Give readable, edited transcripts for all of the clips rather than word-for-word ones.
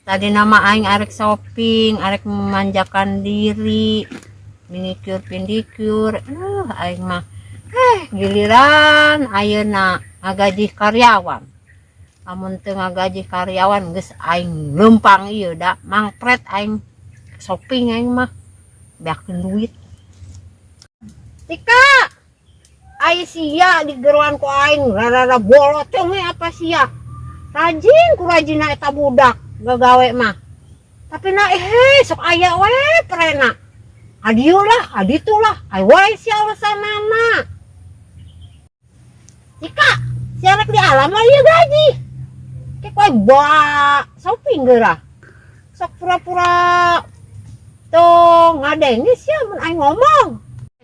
Tadi nama aing arek shopping, arek memanjakan diri, manicure pedicure. Aing mah giliran ayeuna ngagaji karyawan. Amun teu ngagaji karyawan geus aing leumpang ieu da mangpret aing shopping, aing mah beakeun duit. Tika, ai sia digeroan ku aing rada bolot we, apa sia? Rajin ku rajina eta budak gagawe mah. Tapi na sok aya we prena. Adieu lah, aditu lah, ai wae sia alasanana. Tika, sia rek di alam lah ieu gaji. Ke kowe bawa shopping geura. Sok pura-pura tuh ngadenge sia mun aing ngomong.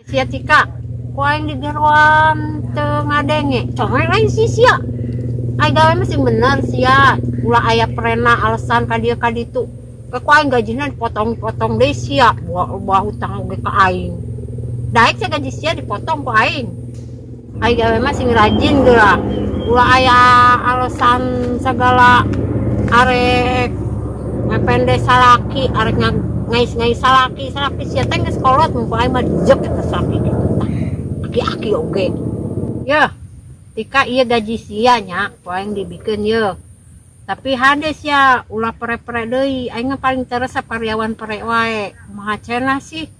Sia Tika, ku aing digeroan teu ngadenge. Coba lain si sia. Aing gawe mah sing bener sia. Ulah aya prena alasan ka dieu ka ditu. Ke ku aing gajina dipotong-potong deui sia. Buah, buah hutang oge ka aing. Daek sia gaji sia dipotong ku aing. Aing gawe mah sing rajin geura. Ulah aya alasan segala, arek ngepende salaki, arek ngais-ngais salaki, salaki sia teh geus kolot, mun ku aing mah dijek eta salaki gitu tah. Aki-aki oge. Ya, Tika, ieu gaji sia nya, ku aing dibikeun ye. Tapi hade sia ulah pere-pere deui, aing mah paling teu resep karyawan pere wae. Kumaha cenah sih?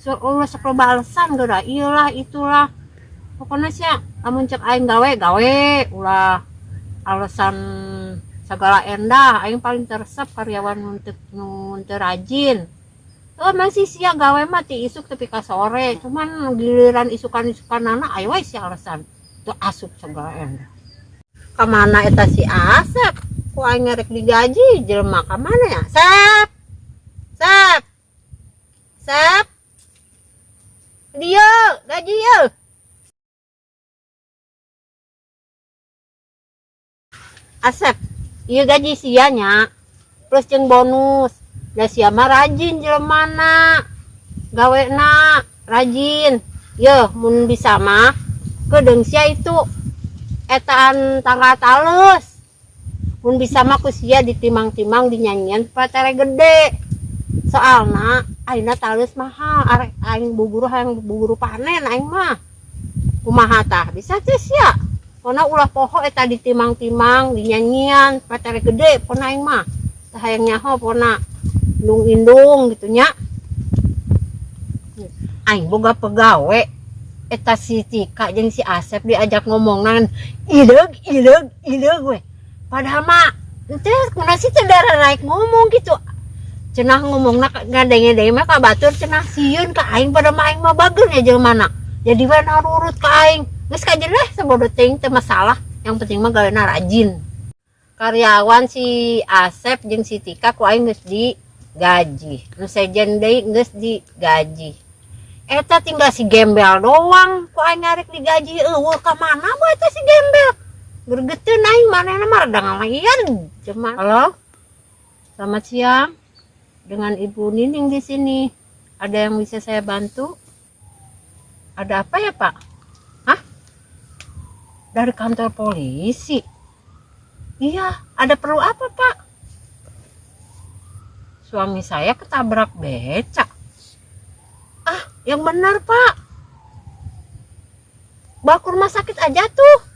So, ulah sok loba alasan geura, ieu lah itulah. Pokoknya sia lamun cek aing gawe, gawe, ulah alasan segala endah. Aing paling teu resep karyawan nu teu rajin. Oh, masih sia gawe mah ti isuk tepi ka sore, cuman giliran isukan-isukanana ayo wae sia alasan. Teu asup segala endah. Kamana eta si Asep? Ku aing ngerek digaji jelema ka mana ya? Sep. Sep. Sep. Dieu, gaji ye. Asep, ieu gaji sia nya plus jeung bonus. Da sia mah rajin jelemana. Gawena rajin. Yeuh, mun bisa mah kedeung sia itu etaan tanggal talus. Mun bisa mah ku sia ditimang-timang, dinyanyian patere gede. Soalna ayeuna talus mahal, arek aing buburu, hayang buburu panen aing mah. Kumaha tah? Bisa teh sia? Pokona ulah poho eta ditimang-timang, dinyanyian patere gede pokona aing mah. Tah hayang nyaho pokona indung-indung gitu nya. Aing boga pegawe eta si Tika jeung si Asep, diajak ngomong ideug ideug ideug we. Padahal mah teh kunaon sih teh naik ngomong gitu. Cenah ngomongna ngadenge-denge mah ka batur, cenah sieun ka aing, pada mah aing mah bageun ya jelema. Jadi we narurut ka aing. Geus kajen leh, sabodo teuing teu masalah. Yang penting mah gawena rajin. Karyawan si Asep jeung si Tika ku aing geus digaji. Nu sejen deui geus digaji. Eta tinggal si gembel doang ku aing ngarek digaji, eueuh ka mana bae eta si gembel. Gregeteun aing, manehna mah rada ngalayan. Cuma halo. Selamat siang. Dengan Ibu Nining di sini. Ada yang bisa saya bantu? Ada apa ya, Pak? Hah? Dari kantor polisi? Iya, ada perlu apa, Pak? Suami saya ketabrak becak. Ah, yang benar, Pak. Bawa ke rumah sakit aja tuh.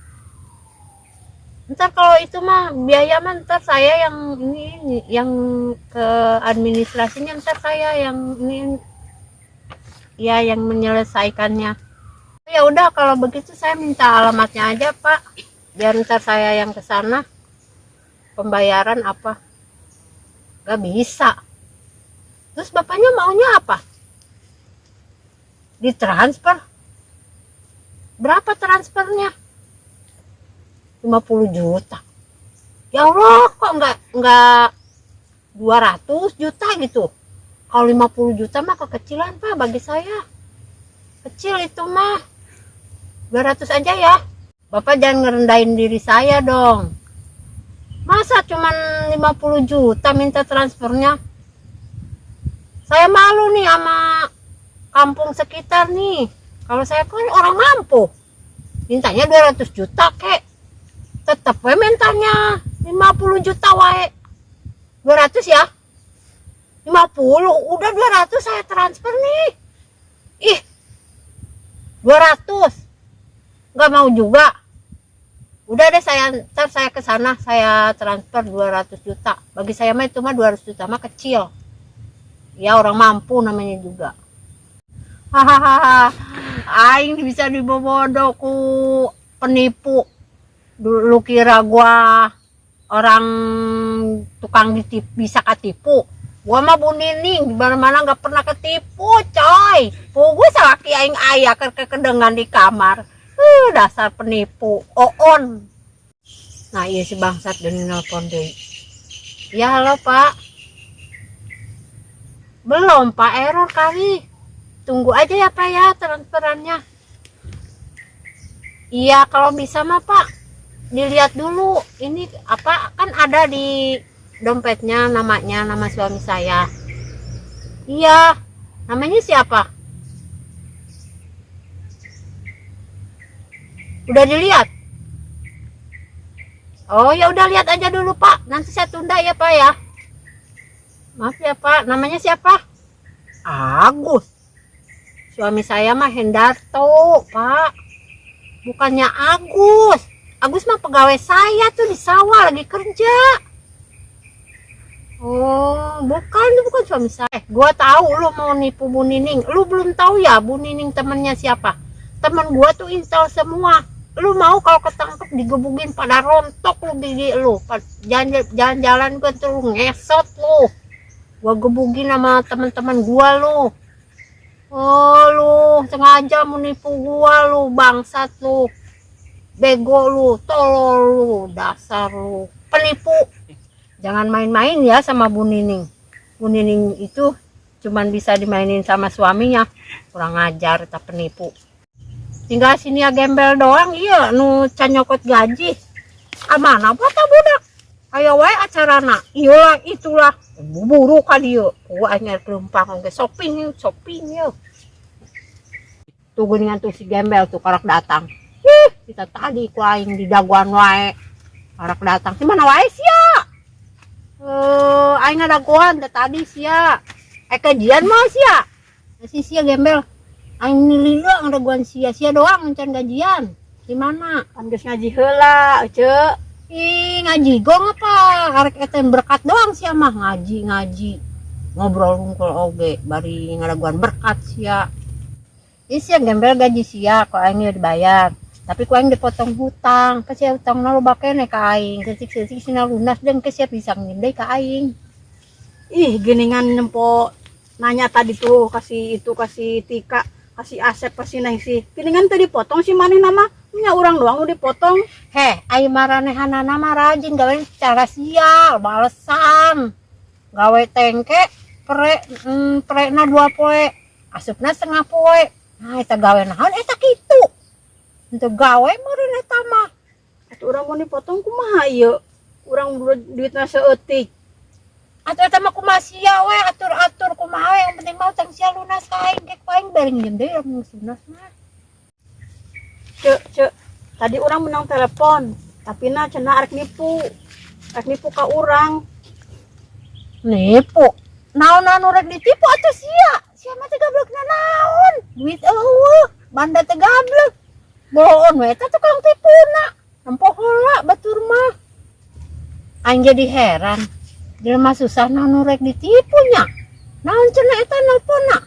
Ntar kalau itu mah biaya mah ntar saya yang ini, yang ke administrasinya, ntar saya yang ini ya yang menyelesaikannya. Ya udah, kalau begitu saya minta alamatnya aja, Pak. Biar ntar saya yang ke sana. Pembayaran apa? Gak bisa. Terus bapaknya maunya apa? Ditransfer? Berapa transfernya? 50 juta. Ya Allah, kok nggak 200 juta gitu? Kalau 50 juta mah kekecilan, Pak, bagi saya. Kecil itu mah. 200 aja ya. Bapak jangan ngerendahin diri saya dong. Masa cuman 50 juta minta transfernya? Saya malu nih sama kampung sekitar nih. Kalau saya kan orang mampu. Mintanya 200 juta kek. Tetep we mintanya 50 juta wae. 200 ya? 50, udah 200 saya transfer nih. Ih, 200. Nggak mau juga. Udah deh, saya ntar saya ke sana, saya transfer 200 juta. Bagi saya mah itu mah 200 juta mah kecil. Ya, orang mampu namanya juga. Hahaha. Aing bisa dibobodo ku penipu. Dulu kira gua orang tukang bisa ketipu. Gua mah Bu Nining di mana-mana nggak pernah ketipu, coy. Puguh salaki aing aya keur kekedengan di kamar. Dasar penipu. Oon. Nah, iya si bangsat dan nelpon deui. Ya, halo, Pak. Belum, Pak, error kali. Tunggu aja ya, Pak, ya transferannya. Iya, kalau bisa mah, Pak, dilihat dulu. Ini apa kan ada di dompetnya namanya, nama suami saya. Iya, namanya siapa? Udah dilihat? Oh, ya udah lihat aja dulu, Pak. Nanti saya tunda ya, Pak, ya. Maaf ya, Pak, namanya siapa? Agus. Suami saya mah Hendarto, Pak. Bukannya Agus. Agus mah pegawai saya tuh di sawah lagi kerja. Oh, bukan, itu bukan suami saya. Gua tahu lu mau nipu Bu Nining. Lu belum tahu ya Bu Nining temennya siapa? Temen gua tuh intel semua. Lu mau kalau ketangkep digebugin pada rontok lu gigi lu. Jalan-jalan gua tuh lu ngesot lu. Gua gebugin sama teman-teman gua lu. Oh, lu sengaja mau nipu gua lu, bangsat lu. Bego lu, tolol lu, dasar lu, penipu. Jangan main-main ya sama Bu Nining. Bu Nining itu cuman bisa dimainin sama suaminya. Kurang ajar, tak penipu. Tinggal sini ya gembel doang, iya nu can nyokot gaji. Aman apa tak budak? Ayo wae acarana. Iyalah itulah. Buburu ka dieu. Gua anyar kelempang oge shopping yuk, shopping yuk. Tuh geuningan tuh si gembel tuh karak datang. Ih, kita tadi ku aing di daguan wae. Karak datang. Si mana wae sia? Aing ngadaguan teh tadi sia. Kajian mah sia. Si sia gembel. Aing nilila ngadaguan sia, sia doang encan gajian. Di mana? Kan geus ngaji heula, Ece. Ih, ngaji gong apa? Arek eta berkat doang sia mah ngaji-ngaji. Ngobrol hungkul oge bari ngadaguan berkat sia. Ih, sia gembel gaji sia ku aing dibayar. Tapi ku aing dipotong hutang. Ke sia hutangna loba keneh ka aing. Seutik-seutik sina lunas dan ke sia bisa nginjem deui ka aing. Ih, geningan nempo nanya tadi tuh kasih itu, kasih Tika, kasih Asep, kasih Nengsi. Geningan tadi dipotong si maneh nama. Nya urang doang nu dipotong. Heh, ai maranehanana mah rajin gawe secara sial, balesan. Gawe tengke pre prena 2 poe, asupna setengah poe. Nah, eta gawe naon eta kitu. Untuk gawe meureun eta mah. Atuh urang mau dipotong kumaha ieu? Urang duitna saeutik. Atuh eta mah kumaha sia we, atur-atur kumaha we, yang penting mah utang sia lunas ka aing, ke ku aing bari nginjem deui lamun geus lunas mah. Cek, cek. Tadi urang menang telepon, tapi na cenah arek nipu. Arek nipu ka urang. Nipu. Naon anu rek ditipu atuh sia? Sia mah teh gablekna naon? Duit eueuh, banda teh gablek. Bohon we eta tukang tipuna. Nempo heula batur mah. Aing jadi heran. Jelema susah naon nu rek ditipu nya. Naon cenah eta nelponna?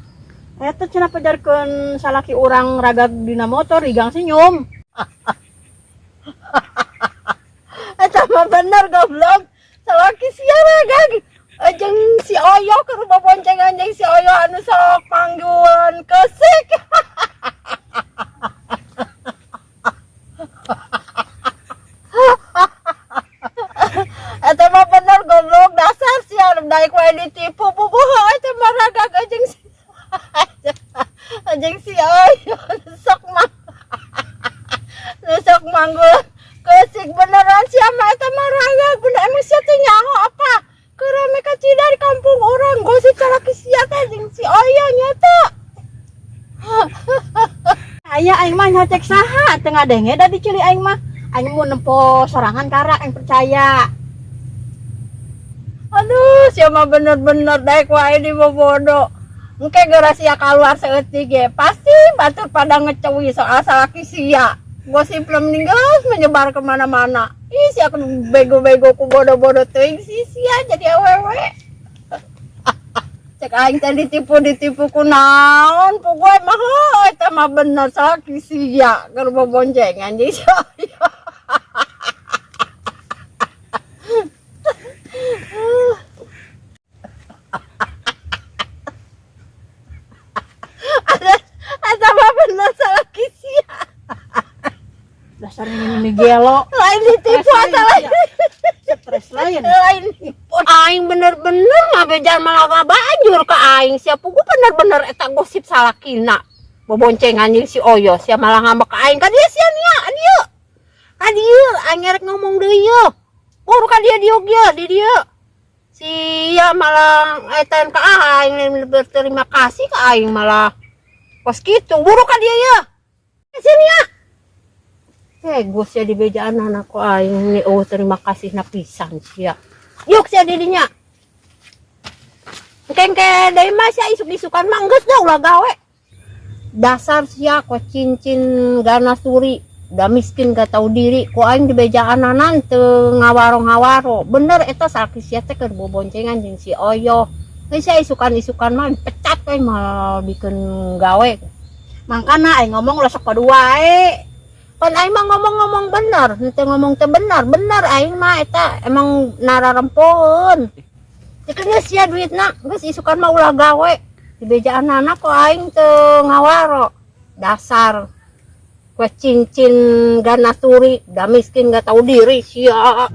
Eta cenah pajarkeun salaki urang ragag dina motor igang senyum. Eta mah bener goblok. Salaki sia ragag. Jeung si Oyo keur boboncengan jeung si Oyo anu sok panggulan kesik. Eta mah bener goblok, dasar sia daek wae ditipu puguh eta mah ragag jeung si jeung si Oyo sok mah. Sok manggul kesik beneran sia mah eta mah ragag bener emang sia teh nyaho apa? Keur rame kacida di kampung urang gosip salaki sia teh jeung si Oyo nya teh. Aya aing mah nyocek saha teu ngadenge da dicili aing mah. Aing mun nempo sorangan karak aing percaya. Aduh, Sia mah bener-bener daek wae di bobodo. Engke geura sia keluar saeutik ge pasti batur pada ngecewi soal salaki sia. Gosip mending geus menyebar kemana-mana. Ih, sia bego-bego ku bodoh-bodoh teuing sih sia jadi awewe. Cek aing teh ditipu-ditipu ku naon, puguh mah heuh eta mah bener salaki sia keur boboncengan jeung sia. Ada mah bener salaki sia. Dasar ini gelo. Lain ditipu Stres atau lain lain sia. Stres lain. Lain nipu. Aing bener-bener ngabejan malah ngabanjur ke aing sia, puguh bener-bener eta gosip salakina. Boboncengan jeung si Oyo sia malah ngambek ka aing. Ka dieu sia nia, ka dieu. Ka dieu aing rek ngomong deui yeuh. Buru ka dieu diuk ye, di dieu. Sia malah eta ka aing berterima kasih ka aing malah kos kitu. Buru ka dieu ye. Sini ya. Gue sia di bejaan anak ku aing ni, oh terima kasih na pisan sia. Yuk sia didinya. Engke deui mah sia isuk-isukan mah geus dah ulah gawe. Dasar sia ko cincin gana suri, udah miskin gak tahu diri, ku aing di bejaan anan teu ngawaro-ngawaro. Bener eta salaki sia teh keur boboncengan jeung si Oyo. Geus sia isukan-isukan mah pecat we malah bikin gawe. Mangkana aing ngomong ulah sok padu wae. Pan aing mah ngomong-ngomong bener, henteu ngomong teh bener, bener aing mah eta emang nararempoeun. Dikeun sia duitna, geus isukan mah ulah gawe. Di bejaan anak kok aing teu ngawaro. Dasar kue cincin gana turi, udah miskin gak tahu diri sia.